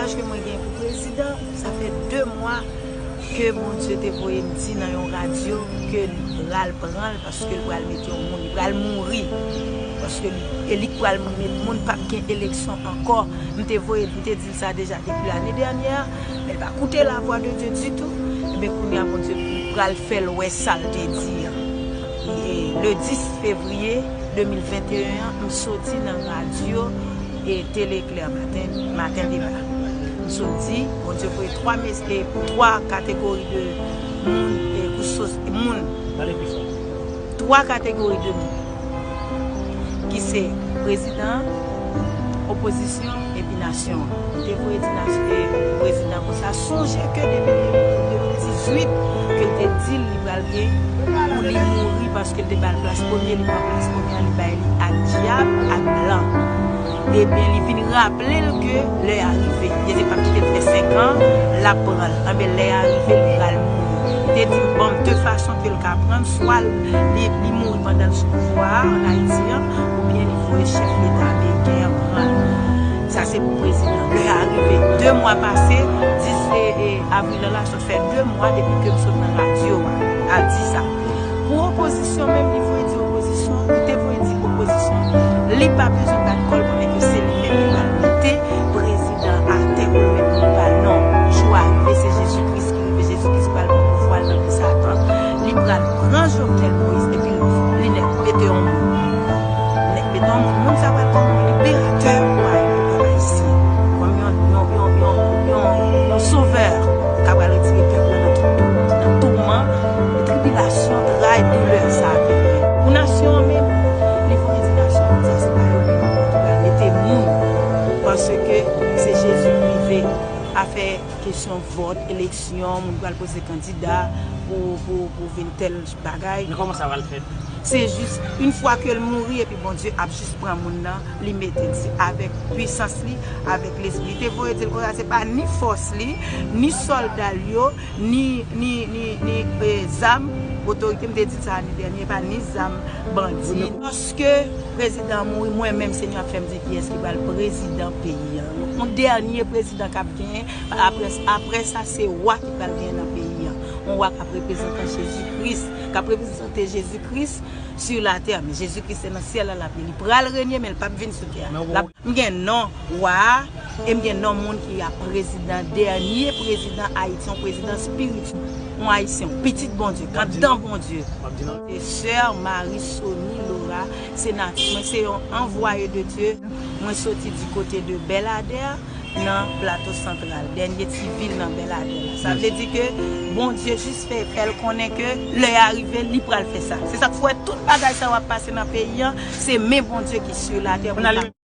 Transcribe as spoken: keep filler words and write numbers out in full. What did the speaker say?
Ke mwen gen pou prezidan, sa fè de mwa ke Bondye te voye m di nan yon radyo ke li pral pran l, paske l pral mete yon moun, li pral mouri. Paske li, e li k pral met moun, p ap gen eleksyon ankò. M te voye, m te di l sa deja depi lane dènyè, men l pa koute la voix de Dieu ditou. Ebyen, kounye a, Bondye pral fè l wè sa l te di an. E le dis fevriye de mil venteyen an, m soti nan radyo e Tele Eklè maten, maten deba. M sot di, Bondye voye twa mes-, e twa kategori de moun, e pou sos-, moun. Pale pi fò. Twa kategori de moun. Ki se prezidan, opozisyon, epi nasyon an. M te voye di nasyon, e prezidan konsa, sonje ke depi de mil dizuit, ke l te di l li pral gen pou li mouri paske l te ba l plas premye, li pran plas premye a, li bay li ak dyab, ak blan. Ebyen, li vin raple l ke lè a rive. Jezi p ap kite l fè senk an, l ap pran l. Anben, lè a rive, li pral mouri. Li te di l, bon, de fason ke l ka pran l, swa li, li mouri pandan l sou pouvwa a, ann Ayiti an, oubyen li voye chèf leta ameriken an pran l. Sa se pou prezidan. Lè a rive, de mwa pase, dis, e, e, avril la, la sot fè de mwa depi ke m sot nan radyo a, al di sa. Pou opozisyon menm, li voye di opozisyon, li te voye di opozisyon, li pa bezwen bat kò l konnen ke se li menm ki pral mete prezidan atè pou l reponn pa non. Jou a rive, se Jezi Kris ki rive, Jezi Kris pral pran pouvwa l nan men Satan. Li pral pran Jovenel Moïse epi li nèk mete yon moun. Nèk mete yon moun, moun sa pral kòm yon liberatè pou pèp ayisyen. Kòm yon, yon, yon, yon, yon, yon sovè k ap pral retire pèp la nan tout tou-, nan touman, tribilasyon, tray, doulè sa a. Pou nasyon an menm, li voye di nasyon an, sa se pa yon moun ki pral mete moun. Paske se Jezi ki rive. Afè kesyon vòt, eleksyon, moun pral poze kandida pou, pou, pou vin tèl bagay. Men kòman sa pral fèt? Se jis, yon fwa ke l mouri, epi Bondye ap jis pran moun nan, li mete l. Se avèk pwisans li, avèk lespri. Li te voye di l konsa, se pa ni fòs li, ni sòlda l yo, ni, ni, ni, ni, e, zam, otorite, m te di l sa ane dènye, pa ni zam bandi. Lòske prezidan an mouri, mwen menm, Senyè ap fè m di kiyès ki pral prezidan peyi a. Yon dènye prezidan k ap genyen, apre, apre sa, se wa ki pral genyen nan peyi a. Yon wa k ap reprezante Jezi Kris, k ap reprezante Jezi Kris sur la terre. Men Jezi Kris se nan syèl la l ap ye. Li pral renye, men l p ap vin sou tè a. L ap M gen non wa a, e m gen non moun ki ap prezidan, dènye prezidan Ayiti, yon prezidan espirityèl, yon Ayisyen, yon pitit Bondye, k anndan Bondye. Se sè Marie Sony Laura, se nati mwen, se yon anvwaye de Dye. Mwen soti di kote de Bèladè, nan Plato Santral, dènye ti vil nan Bèladè la. Sa vle di ke Bondye jis fè, fè l konnen ke lè a rive, li pral fè sa. Se sa k fè tout bagay sa yo ap pase nan peyi an, se men Bondye ki sur la terre.